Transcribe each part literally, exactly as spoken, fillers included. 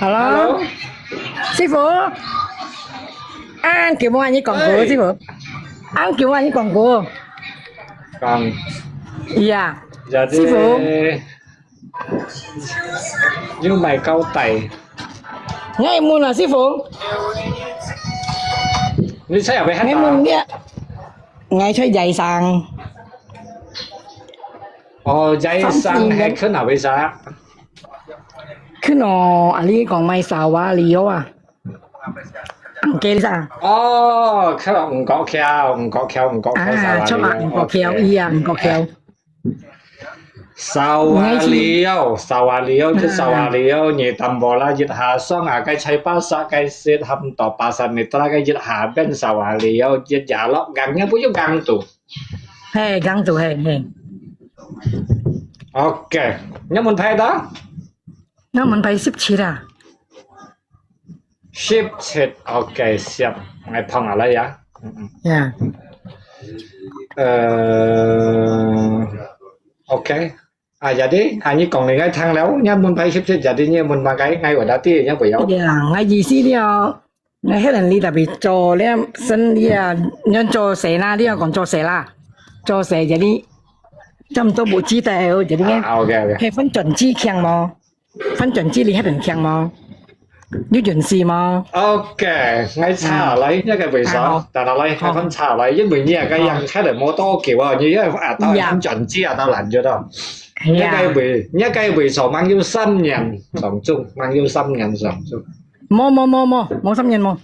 Hello，Hello。師傅，恁久無恁樣講過，哎。師傅，恁久無恁樣講過。講。呀，師傅。有買高帶。𠊎問啊，師傅。你在哪位？𠊎問你啊，𠊎在Yayasan。哦，Yayasan係去哪位啥？ 去喏，啊，你講買沙瓦里奧啊？Ang Keli啊？哦，去喏，五角橋，五角橋，五角橋，啊，沙瓦里奧，著啊，五角橋，OK。佢啊，五角橋。沙瓦里奧，沙瓦里奧，去沙瓦里奧，你淡薄啦，一下爽啊，該在巴薩，該食，差不多巴薩米特拉，該一下變沙瓦里奧，一下落，硬也不用硬度。嘿，硬度，嘿，嘿。OK，你們拍的？ 𠊎門牌十七啊。十七，OK，十，𠊎放下來呀。嗯嗯。呀。呃，OK。啊，jadi，啊，你講你个聽了，你門牌十七，jadi你門牌个，𠊎話tadi，你不要。呀，𠊎意思了， 𠊎係人哩，tapi做了生理啊，人做事啦，你愛講做事啦，做事jadi，差不多無記得哦，jadi啊，OK，OK。係翻轉機強無？翻轉機你係人強無？有運勢無？OK，𠊎查來，嗯。該个位所，好。等下來，好。𠊎看查來，因為你啊，該樣開了無多久啊，你要啊，到呀。翻轉機啊，到爛咗咯。係啊。你該位，你該位所，吂有三年上中，吂有三年上中。 無無無無，無三年無。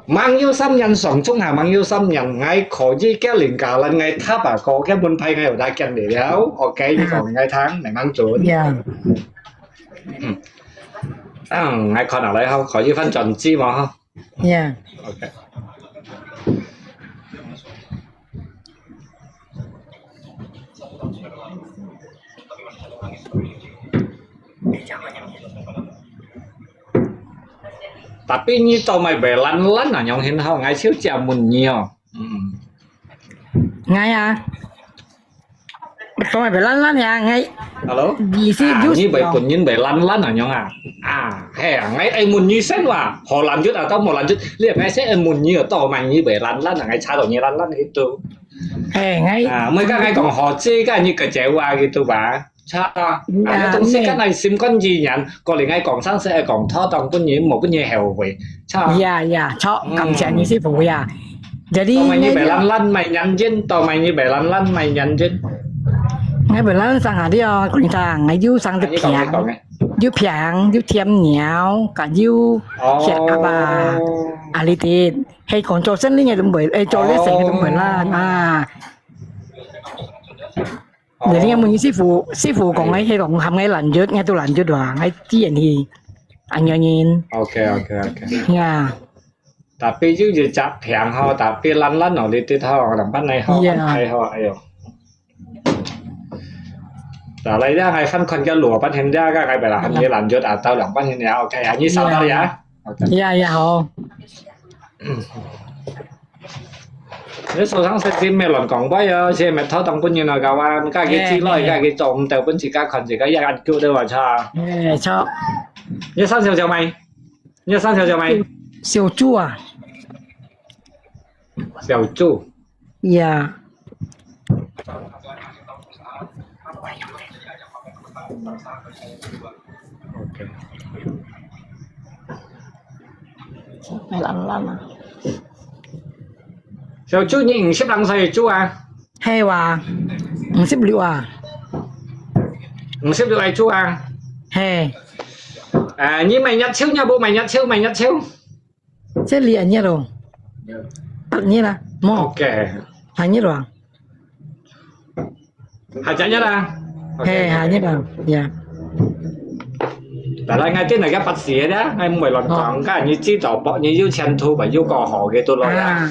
吂有三年上中下，吂有三年，𠊎可以叫人家來，𠊎答啊，個个問題𠊎有得講你了，OK，你講𠊎聽，你吂準。呀。嗯，嗯，𠊎看下來吼，可以翻轉機嘛吼。 Yeah。OK。Tapi你做麼个會爛爛啊？仰形好，𠊎就借問你哦。嗯。𠊎啊， 做麼个會爛爛呀？𠊎，Hello？意思就係，啊，你會分人會爛爛啊，仰啊？啊，係啊，𠊎愛問你先哇，好爛就啊，到無爛就，你愛先愛問你哦，到麼个會爛爛啊？𠊎查到你爛爛个都。係，𠊎，啊，每個𠊎講好，這個你个姐話个都吧？查啊，啊，啊，你東西你，跟𠊎心肝意念，過來𠊎講生事，愛講妥當分人，無分人後悔。 Chà. Iya, iya, chà, 嗯。感謝你師傅呀。Jadi，到麼个會爛爛，麼个原因，到麼个會爛爛，麼个原因。𠊎會爛生下了，講真，𠊎又生得病，啊，你講，你講，你。又病，又添尿，甲又血壓啊，哦。啊，呢啲，係講做生理个都毋會，誒，做呢生个都毋會爛，哦。啊。哦。Jadi，𠊎問師傅，師傅講，哦。𠊎係講，喊𠊎爛血，𠊎都爛血啊，𠊎自然去，恁樣。OK，OK，OK。呀。 Tapi又一隻病吼，tapi爛爛哦，你知吼，人班內吼，Iya。哎吼，哎喲。Dah來呀，𠊎翻看个羅班現在，个，个，別啦，你爛就打到兩班現在，OK啊，你收到呀？OK。Iya，iya，好。你手上食啲咩亂講話啊？食咩偷當本人啊，kawan，个，个之類，哎，哎。个，个做毋到本自家看自家一眼就對話差。哎，錯。你生小小妹？ 你生小小妹？小豬啊。小豬。呀。OK。哎，爛爛啊。小豬，你五十零歲个豬啊？ 係哇，五十六啊。五十六个豬啊？係。啊，你買日照，你無買日照，買日照？這裡恁熱咯。八月啦，無。OK。下月咯。下隻月啦。係，下月啦，呀。 但係𠊎今日个八字个，𠊎毋會亂講，哦。个你知道，你有前途，有過好个都來啊。啊，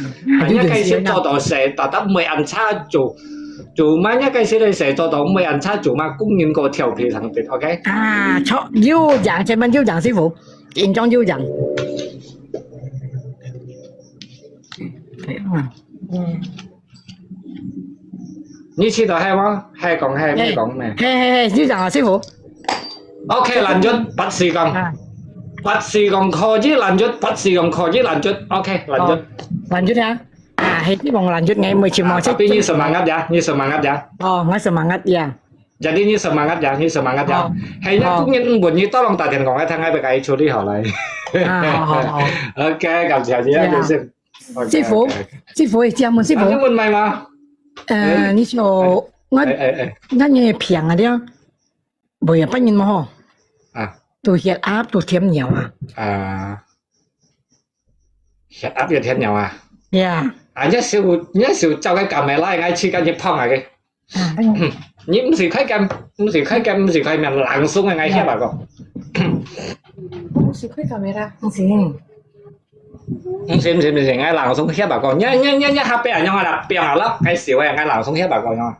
啊，你个係做到事，達到毋會安差做，做嘛，你个係來事做到毋會安差做嘛，工人个調皮上邊，OK？啊，著，有贏，前面有贏，師傅，緊張有贏。嗯。你試著係無？係講係，係講咩？係係係，你講啊，師傅。OK，lanjut，Pak Sri講。啊。Pak Sri講可以，lanjut，Pak Sri講可以，lanjut。OK，lanjut。哦，lanjut啊。啊，係希望lanjut，𠊎每次望。Tapi你semangat ya，你semangat ya。哦，𠊎semangat ya。Jadi你semangat ya，你semangat ya。哦。係呀，哦。今日問你，tolong打電話，𠊎聽，𠊎會摎佢處理好來。啊，好好好。OK，感謝你啊，有事。 師傅，師傅，請問師傅。啊，你問麼个？呃，你說，我，哎，哎，哎。那你平啊了，無有半年嘛吼？啊。都血壓都添尿啊。啊，血壓又添尿啊？呀。啊，你手，你手照个camera，𠊎試下你碰下个。 你毋使開鏡，毋使開鏡，毋使開面，langsung个，𠊎協下講。毋使開camera，毋使。毋使，毋使，毋使，𠊎langsung協下講。你，你，你，你下背啊，你下背啊，𠊎笑个，𠊎langsung協下講。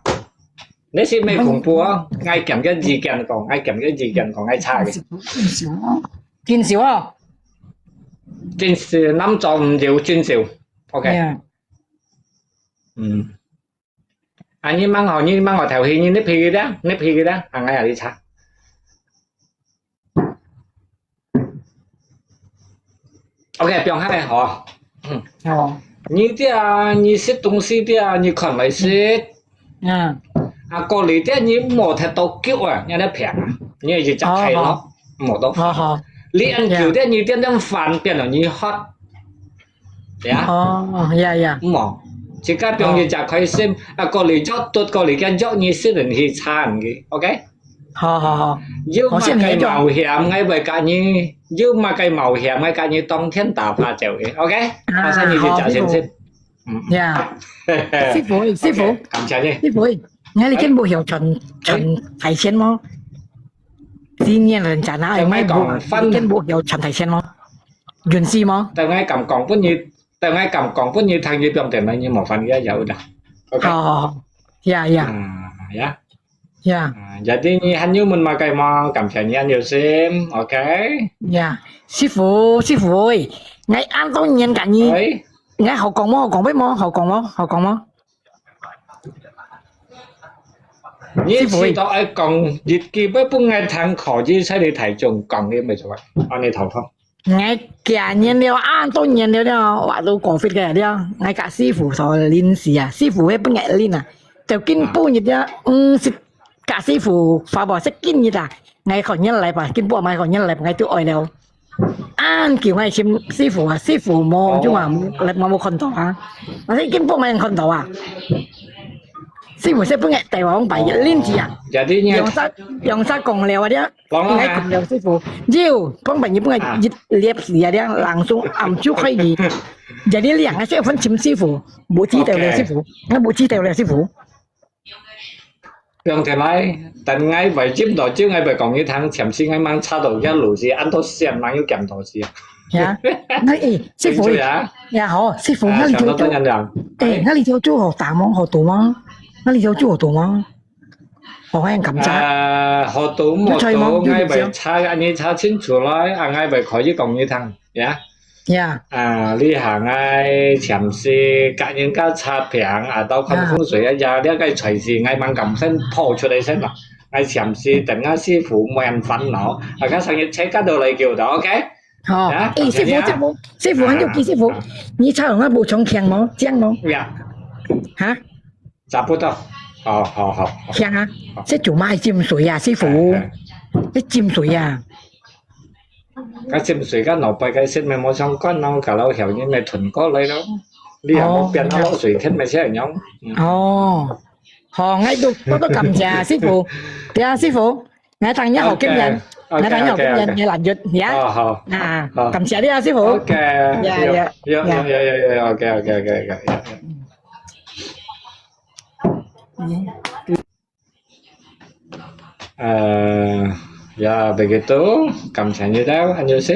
你係無恐怖哦，𠊎兼个意見講，𠊎兼个意見講，𠊎差个。真少哦。真少，男裝毋有，真少。OK。嗯。 啊，你吂好，你吂好頭去，你你皮个啦，你皮个啦，啊，𠊎也去查。OK，放下來吼。嗯。哦。你這，你食東西這，你看來食。嗯。啊，過來這，你莫忒多久啊，你來平啊，你一隻開咯，哦，好。莫多。好好。你恁久這，你點點飯變到你渴。 呀。哦，呀呀。嗯哦，自家放一隻開心，啊，過來藥，都過來个藥，你食人去餐个，OK？好好好。有麼个冒險，𠊎會佮你，有麼个冒險，𠊎佮你當天打發走个，OK？啊，馬上你去食先食。嗯。呀。師傅，師傅。OK，感謝你。師傅，你看你見過有傳，傳大仙嗎？今年人家哪有賣過啊？你見過有傳大仙嗎？ 運勢嗎？等𠊎敢講分你，等𠊎敢講分你聽，你放電話，你麻煩你也有的。OK。好好好。呀呀。啊，呀。呀。啊，jadi你還有問麼个嗎？感謝你恁有心，OK。呀，師傅，師傅，喂，𠊎恁多年佮你，喂。𠊎好講無？好講無？好講無？好講無？你試著愛講一句，要分𠊎聽，可以在你台中講个，無錯啊，恁呢頭痛。 𠊎幾年了，恁多年了了，我都過fit个了。𠊎佮師傅所認識啊，師傅會分𠊎認啊，就今晡日啊，毋識佮師傅發博識今日啊，𠊎看見來吧，今晡日看見來，𠊎就愛了。恁久𠊎尋師傅啊，師傅無，哦。就話無，來，無看到啊，但是今晡日看到啊，師傅識分𠊎帶往擺認識啊，哦，jadi你，用啥，用啥講了啊，這。 講咯，𠊎講了師傅，有，講白你分𠊎一粒時啊，這langsung暗就可以。Jadi兩個月份尋師傅，無記得了師傅，𠊎無記得了師傅。放電話，等𠊎會尋到就𠊎會講你聽，暫時𠊎吂查到這路是恁多線，吂有見到是。呀，那，誒，師傅，對啊。呀，好，師傅，啊，那你就，想到當然了。誒，那你就祝好打嗎？好讀嗎？那你就祝好讀嗎？ 好，恁感謝。啊，好到無到，你猜無？𠊎會查，恁呢查清楚來，啊，𠊎會可以講你聽，呀。呀。啊，這下𠊎暫時佮人家差評，啊，到看風水啊，呀，這個才是𠊎吂敢先拋出來先啦。𠊎暫時等下師傅莫煩惱，啊，佢生日車加到來叫到，OK？好，呀，誒，師傅，感謝你啊。師傅，師傅，還有，啊，師傅，啊。你查有無補充強無？這樣無？呀。哈？ 差不多。好，好，好，好。聽啊，好。這做麼个浸水啊，師傅？哎，哎。這浸水啊。該浸水跟老伯个生命無相關咯，搞到後日咪吞過來咯。你也無變到落水，哦。天咪先樣。嗯。哦。好，𠊎都，我都感謝師傅。對啊，師傅，𠊎等下好見面。OK，OK，OK。𠊎等下好見面，𠊎來約，呀。好，好，啊，好。感謝你啊，師傅。OK，呀，有，呀，有，有，呀。有，有，有，有，OK，OK，OK，OK，OK。 嗯。呃，ya, begitu. 感謝你兜，恁有心。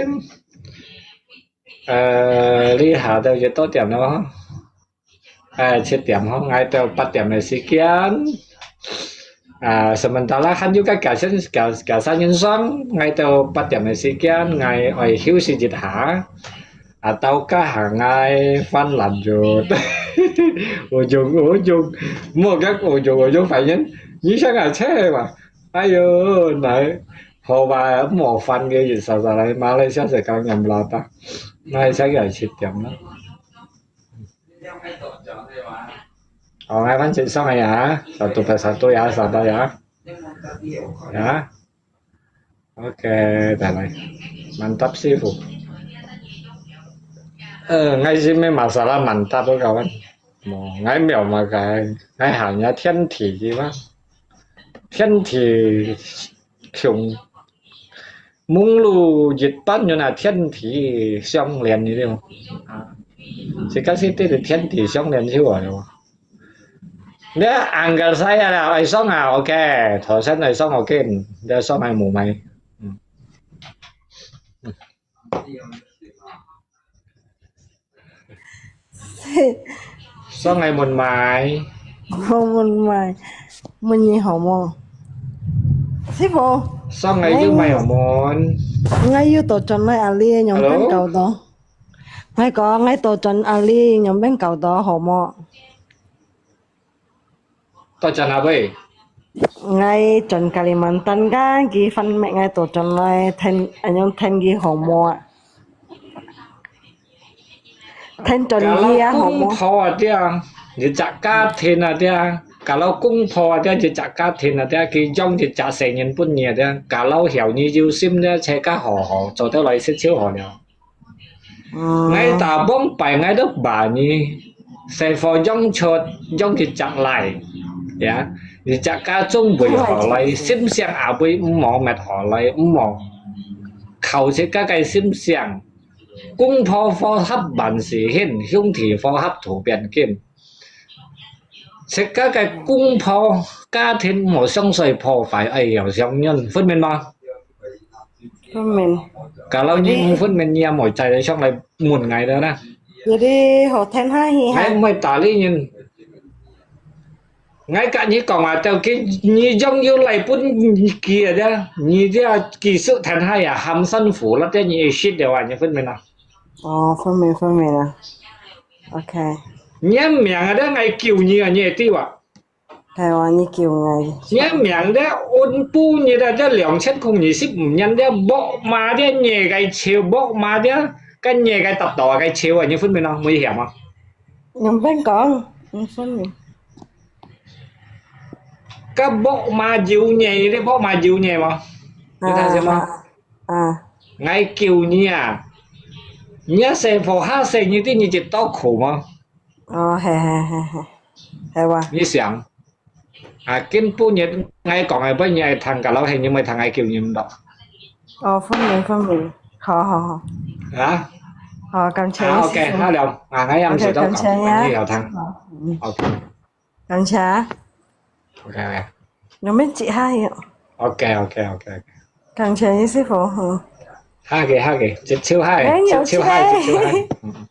呃，這下都幾多點了？哎，七點吼，𠊎兜八點个時間。啊，sementara還有個假生，假，假生人上，𠊎兜八點个時間，𠊎愛休息一下。啊，到家下𠊎煩難著。Ujung-ujung，莫講ujung-ujung，反正你想啊，切嘛。哎喲，來，好吧，莫煩个，一下下來，馬來西亞係講嚴啦，馬來西亞个係七點啦。哦，𠊎反正上个呀，satu persatu ya，sabar ya。Ya。 OK，再來。Mantap，師傅。呃，𠊎係無masalah mantap个，kawan。無，𠊎無麼个，𠊎hanya天氣个嘛。天氣像，網路一般樣啊，天氣相連个了。啊，這个係對天氣相連起來个。 你angkat saya啦，愛上啊，OK，頭先愛上OK，你愛上來問買。嗯。上來問買。我問買，問你好無？師傅，上來有買好問。𠊎有倒轉來啊，你樣般搞到。𠊎講，𠊎倒轉啊，你樣般搞到好無？ 倒轉哪位？𠊎轉Kalimantan kan，佢翻譯𠊎倒轉來聽，恁樣聽佢好無啊？聽轉去啊，好無？Kalau公婆啊，對啊，一隻家庭啊，對啊。Kalau公婆啊，對啊，一隻家庭啊，對啊，佢養一隻細人分你啊，對啊。Kalau曉你有心咧，自家好好做得來食就好了。 嗯。𠊎打幫擺𠊎都把你，細貨養出，養一隻來，呀，一隻家中會好來，心想也會毋好滅好來，毋好靠自家个心想。公婆和合萬事興，兄弟和合渡邊境。自家个公婆家庭無相衰破壞，愛要相認，分明嗎？ 分明。Kalau你毋分明，你也莫再上來問𠊎了啦。有啲好聽下去哈。𠊎毋會搭理人。𠊎甲你講啊，就佢，你將要來分佢啊，你這技術聽下呀，喊辛苦，那這你識了啊，你分明啊。哦，分明，分明啊。OK。你个名啊，這𠊎叫你啊，你會知哇？ 係啊，你叫𠊎。你个名咧，按部日啊，這兩千空二十五年咧，木馬咧，你个笑，木馬咧，跟你个搭到个笑啊，你分明啊，無一樣啊。你毋好講，你分明。个木馬有你，你木馬有你無？你聽見無？啊，啊。𠊎叫你啊，你个細婆下細，你知你一多苦無？ 哦，係係係係，係哇。你想，啊，今晡日𠊎講个，分你愛聽，kalau係你毋愛聽，𠊎叫你毋到。哦，分明分明，好好好。啊？好，感謝啊，OK，師傅。好了，啊，𠊎也毋知道講，OK，感謝呀。你要聽。好，嗯。OK。感謝。OK，OK。有沒有接下去？OK，OK，OK，OK。感謝你，師傅，嗯。下个，下个，接手下个，哎，有接手下个，接。接手下个。嗯，嗯。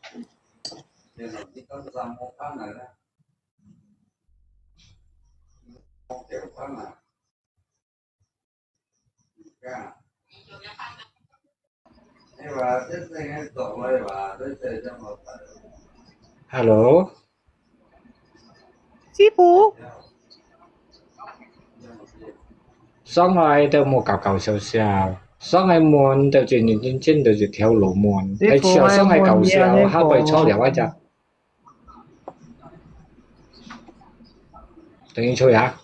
Hello，師傅。上來都莫搞搞笑笑，上來問都認認真真都一條路問，師傅，愛笑上來搞笑，下背錯了，𠊎講。 等一下呀。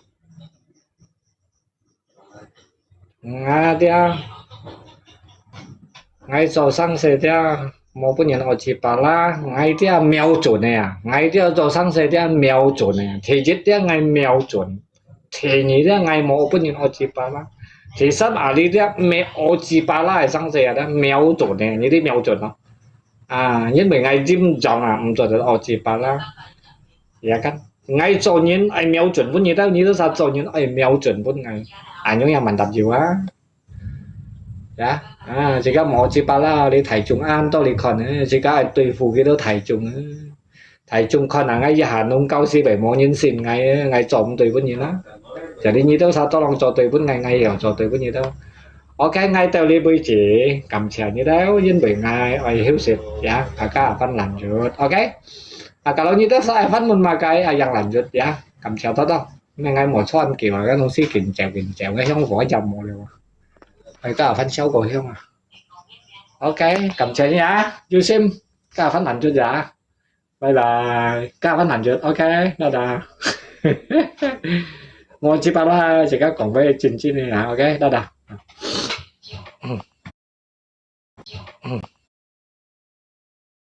𠊎這，𠊎做生意這，無分人惡嘴巴啦，𠊎這標準个啊，𠊎這做生意這標準个，第一這𠊎標準，第二這𠊎無分人惡嘴巴啦，第三啊，你這無惡嘴巴啦个生意啊，這標準个，你這標準咯。 啊，因為𠊎認真啊，毋做得惡嘴巴啦。Ya kan？𠊎做人愛標準分你，但你都係做人愛標準分𠊎，恁樣也蠻得意啊。Ya，啊，自家無惡嘴巴啦，你大眾恁多你看，自家愛對付幾多大眾啊。大眾看啊，𠊎一下弄搞死，無人信𠊎，𠊎做毋對分你啦。Jadi你都係做人做對分𠊎，𠊎也做對分你都。OK，𠊎到這為止，感謝你兜，因為𠊎愛休息，ya，大家阿芬蘭月，OK？啊，kalau你兜愛芬問麼个，啊，yang lanjut，ya，感謝多多。因為𠊎無穿橋啊，該東西緊走緊走，該香火就無了啊。大家阿芬燒過香啊。OK，感謝你啊，有心，大家阿芬蘭月啊。 拜拜，加分難做，OK，大家。我只不過自家講个真真个啦，OK，大家。